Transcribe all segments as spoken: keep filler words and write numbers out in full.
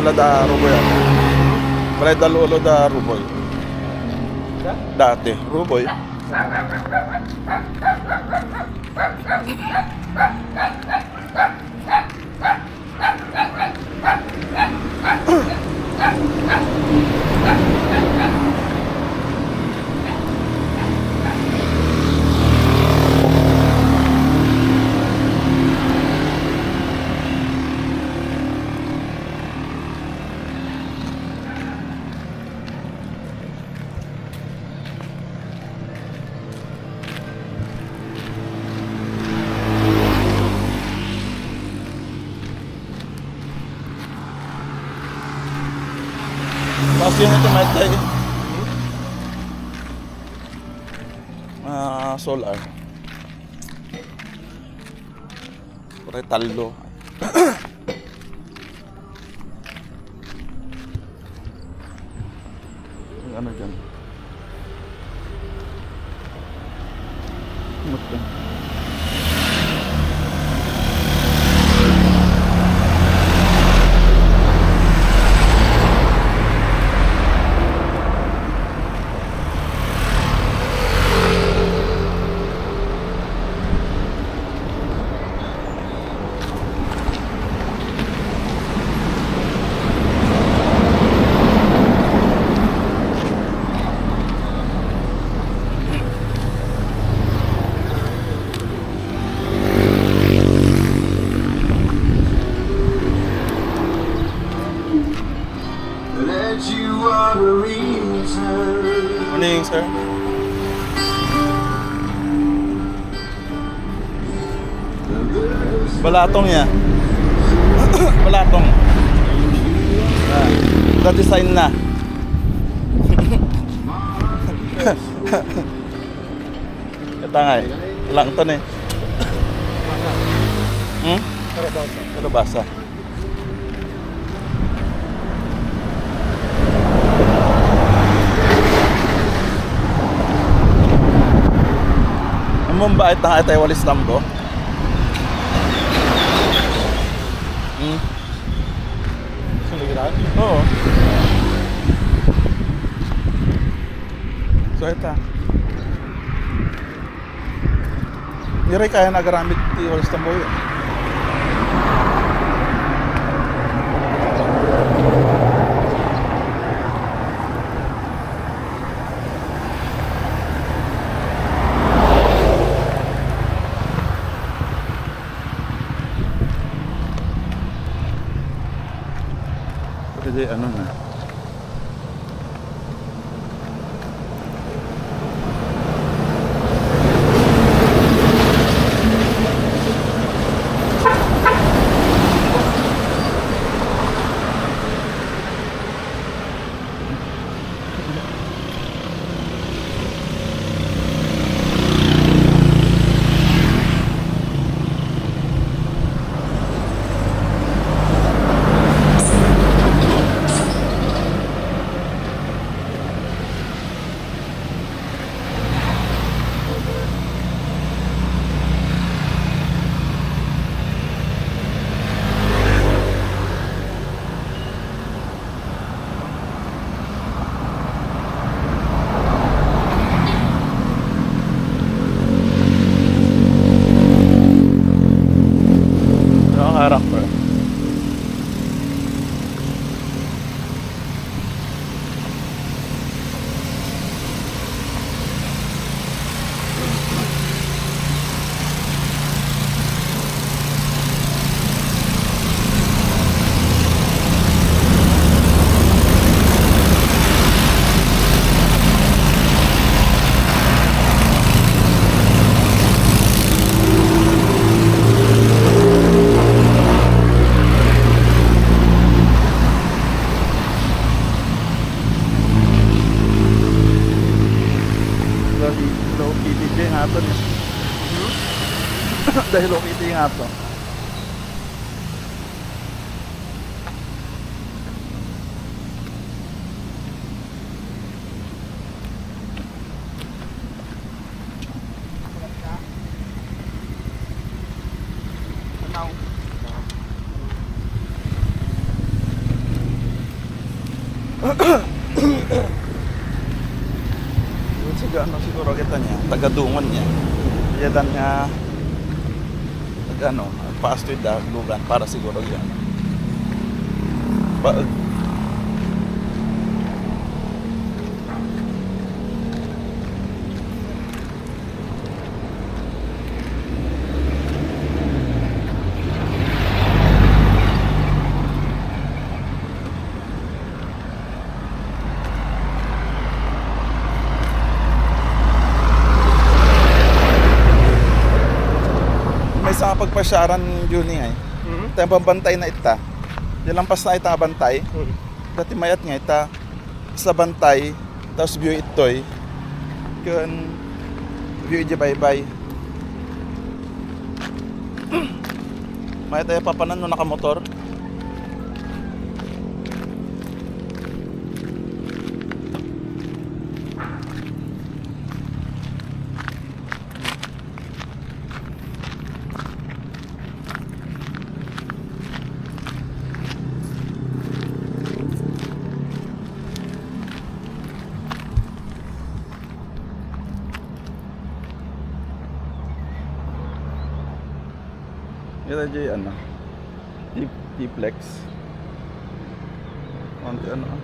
Wala da Ruboy, ah. Balay da lolo da Ruboy. Dati, Ruboy. Pasyon ito, may tayo. Ah, solar. Pare tallo. Yung ano dyan. Ano to? Morning, sir. Balatong ya. Balatong. Ah, da-design na. Katangay. Lang to ni. Hmm? Kalabasa. Ang mumba ay tanga tayo walis lambo. Hmm? Suliran? Oo. So, ito. Iray kayan agaramit ti walis tamboy. Pwede, ano na. Nakakarap pa. Dahil Hello Kitty dyan nga to, eh. Hmm? Dahil Hello Kitty nga to. Ano? Yun siguro, ano, siguro kita niya, taga Dungon niya. Kaya dan niya, nag-ano, nagpaastoy da, lugan, para siguro yan. Baeg. May sa pagpasyaran ni Junie ay. Mhm. Tayo bambantay na ita. Diad lampas na ita a bantay. Mhm. Dati mayat nga ita. Sa bantay, tapos view itoy. Kun view ijay baybay. Mayat aya papanan no nakamotor. Ito, Jay, ano? T-, T-Plex. Konti, ano, ah.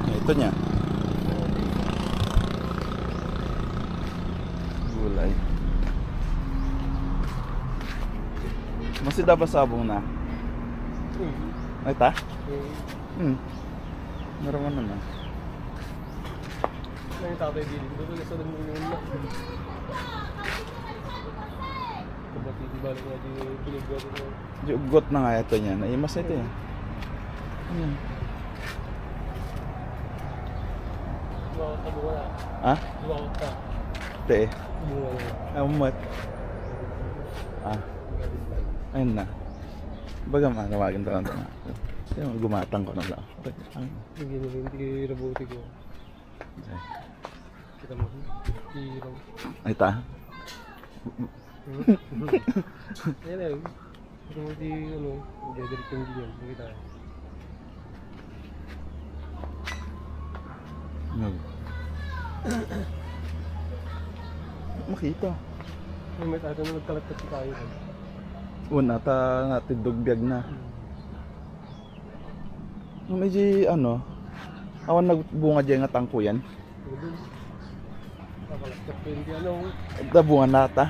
Ito niya. Gulay. Masida ba sabong na? Hmm. Ay, ta? Hmm. Hmm. Normal naman. May tatay dito. Doon sa nagmumuna. Kapatid, di balik nga di pinigyan ko. Di ugot na nga ito niya. Naimas na ito eh. Ayan. Lumawat ka, bunga na. Ha? Lumawat ka. Te. Bunga na. Amat. Ah. Ayun na. Baga, manawagan talaga na. Yung gumatang ko na lang. Ang Hindi, hindi, hindi rabuti ko. Kita mo? Hero. Ay, ta? Hmm? Ayan eh. Ito mo di, ano, dederecho yung ganyan. Nakita. Nag- Makita. Ay, may tayo na nagkalagkat tayo. Una, ta natindog biag na. Hmm. Medyo, ano, awan nagbunga dyan nga tangko yan. Nakalaskat ko yung ano. Ito, bunga na ata.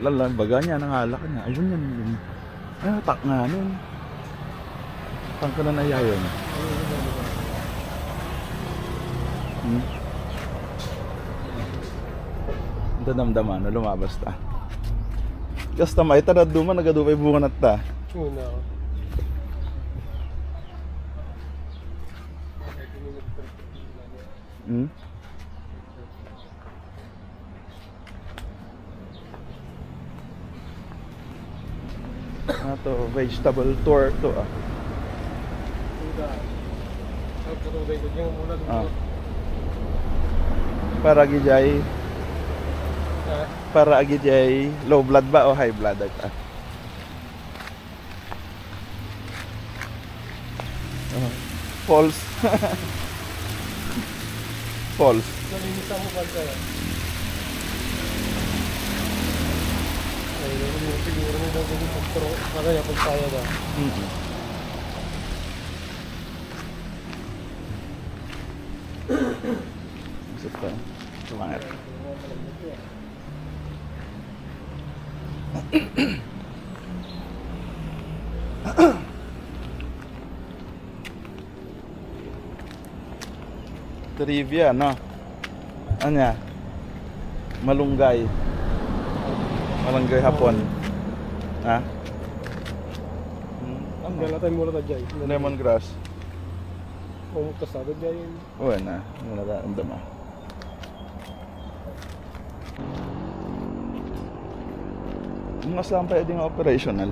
Lalan, baga niya, nangalak niya. Ayun yan, yun. Ah, tak nga, ano. Tangko na nayayon. Hmm. Ito, damdaman, no, lumabas ta. Kasta may tara duma, nagadumay bunga na ta. Una. Hmm? Ato, vegetable tour to, ah. Ah. Para agi jay, para agi jay low blood ba o high blood, ah? Oh. False. False. Nalinisan mo, pare, ah. Ay, siguro na daw yung pagtro-, ano yan, pagpayag, ah. Mm-mm. Gusto ko. Sumangat. Trivia, no? Anya? Malunggay. Malunggay Hapon. Ha? Hmm, ano? Ang gala tayo mula na jay. Lemongrass. Kung kasado jay. Wala na. Wala na, andam ah. Mas lang pa yung operational.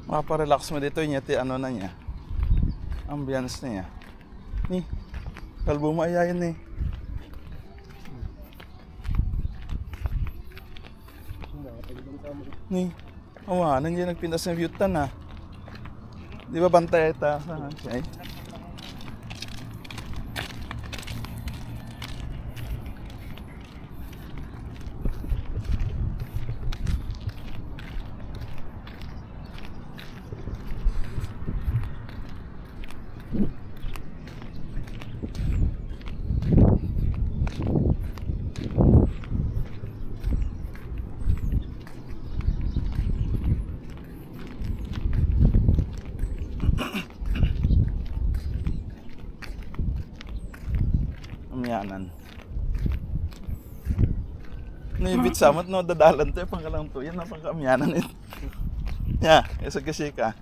Maparelax mo dito, inya ti ano na niya. Ambiance na niya. Ni, kalbo mo ayayan ni. Ni, awa, nandiyan nagpintas ng view tan ah. Di ba bantay ita? Ay. Amyanan. Naibit samot no, dadalan to, eh, pangkalang to. Yan ang pangkaamyanan, eh. Ya, isa kasi ka.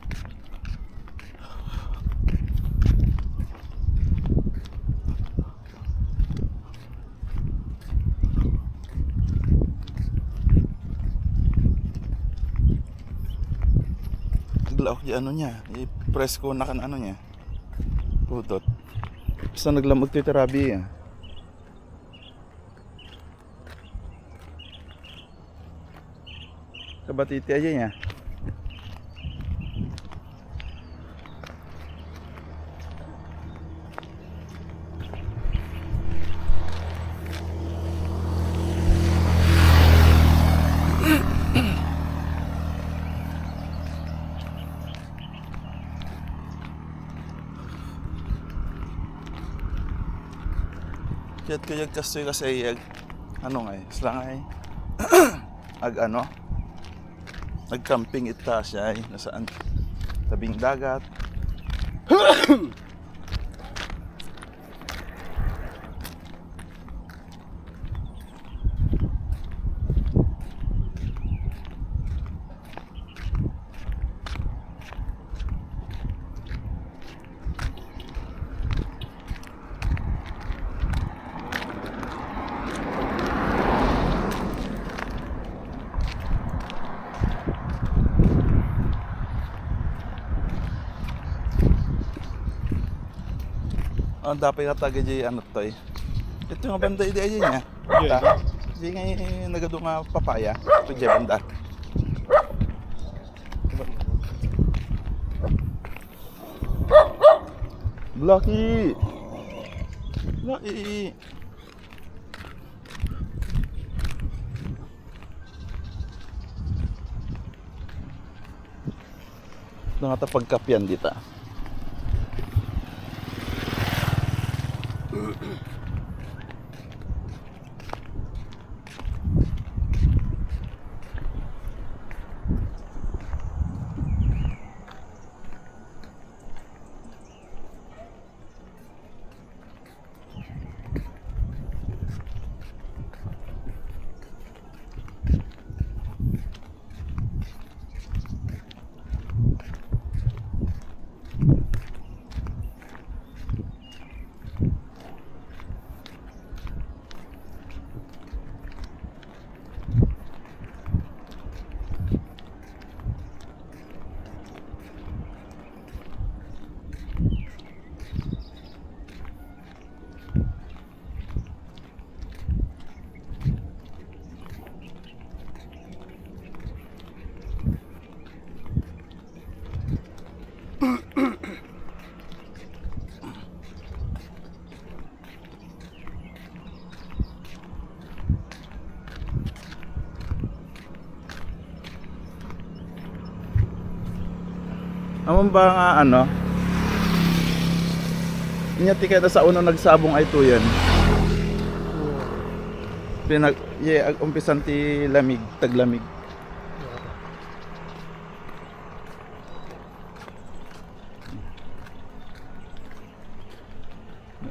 Aglaok di ano niya, i-press ko na kan ano niya. Pudot. Basta naglamot ko ito, rabi, ah. Kabatiti aja niya. Kiyat ko yung kastoy kasi yung, ano nga eh, sila nga eh, ag ano, nag-camping ita siya eh, nasaan? Tabing dagat. Ang dapay nga taga di ano to eh. Ito nga banda, idi aja niya. Yeah. Ta? Di nga eh, nagado nga papaya. Ito di banda. Blackie! Blackie! Ito nga ta pagkapian dita. Amon ba nga, ano? Inya ti kaya sa uno nagsabong ay tuyan. Pinag-, ye, ag-, umpisan ti lamig, taglamig.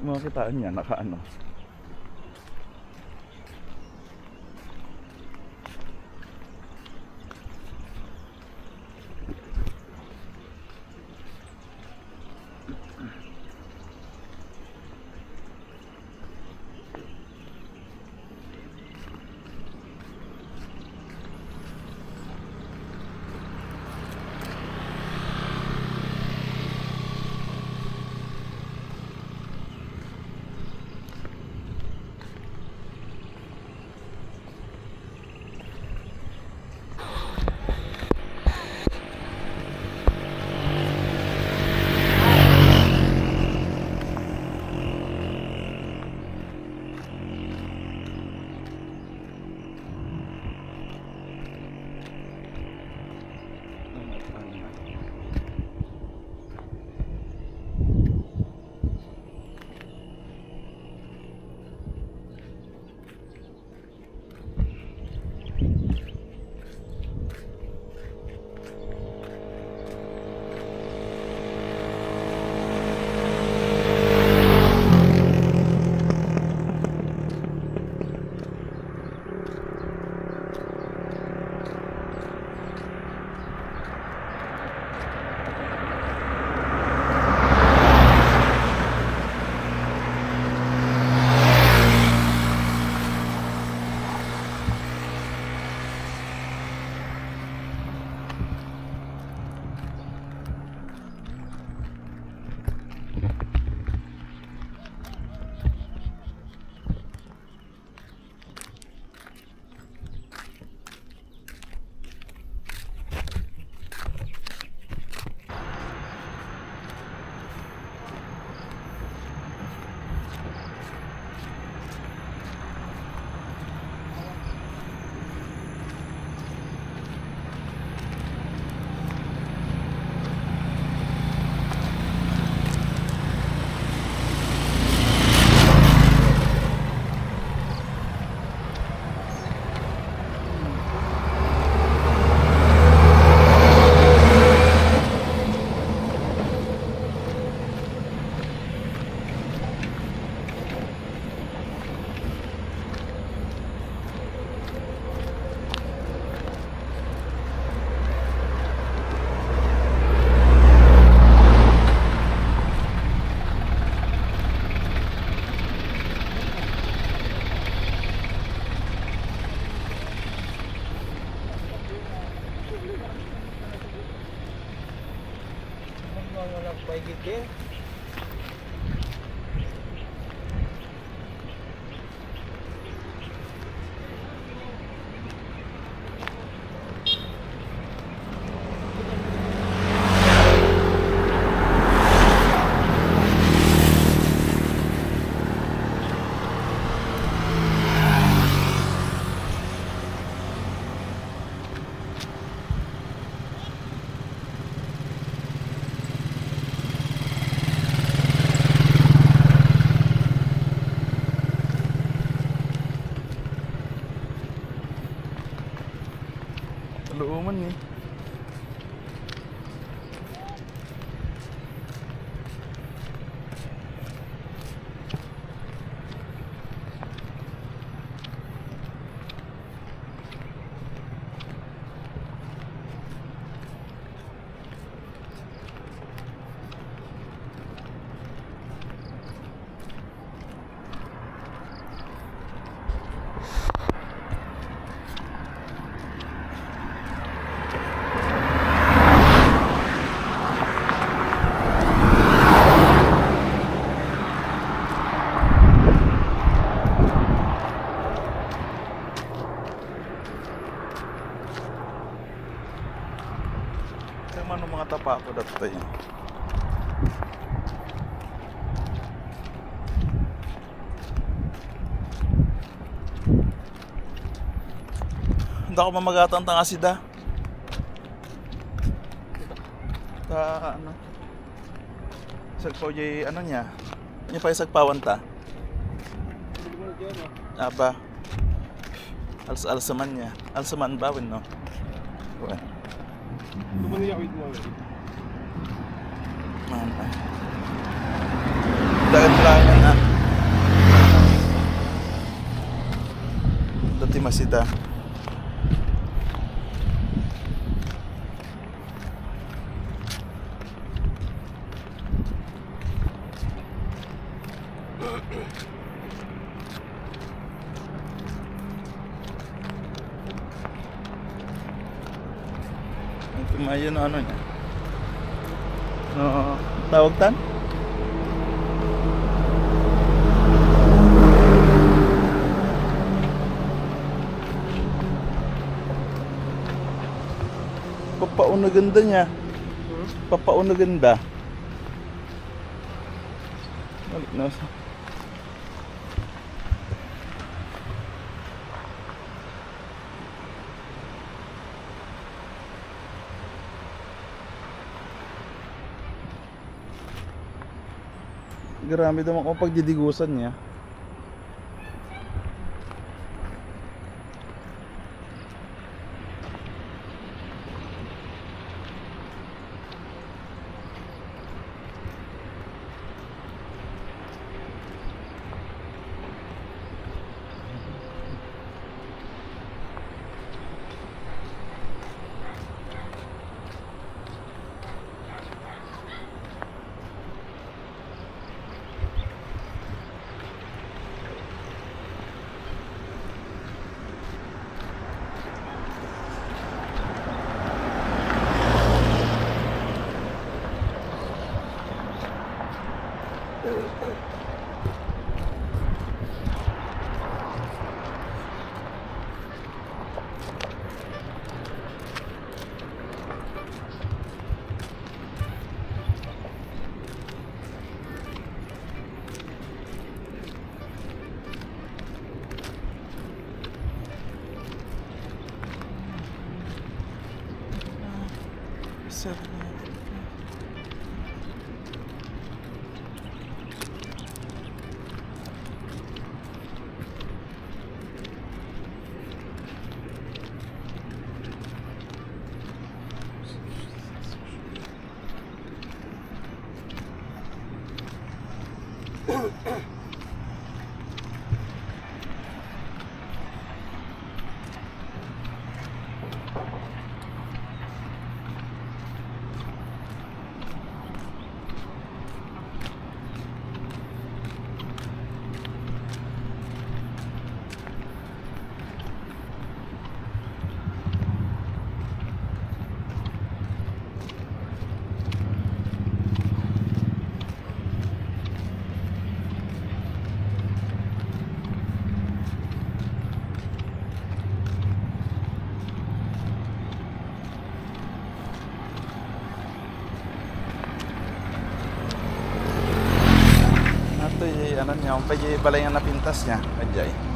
Makitaan niya, nakaano. Looman eh. Kaya man mga tapa ko dati tayo. Hindi ako mamagatan tang asida. Ah, ano? Sagpaw jay ano nia? Nia pay sagpawan ta? Aba. Alsa-alsaman nia. Alsaman bawen, no? Wen. Man, ah. Dagan langan, ah. Dati masita. Ito mayo no ano nia. No, tawag tan? Papaunegen da nia. Hmm? Papaunegen da. Balik na sa. Grabe naman kung pagdidigusan niya. Natoy, ano niya, ompay balay na napintas niya, ajay.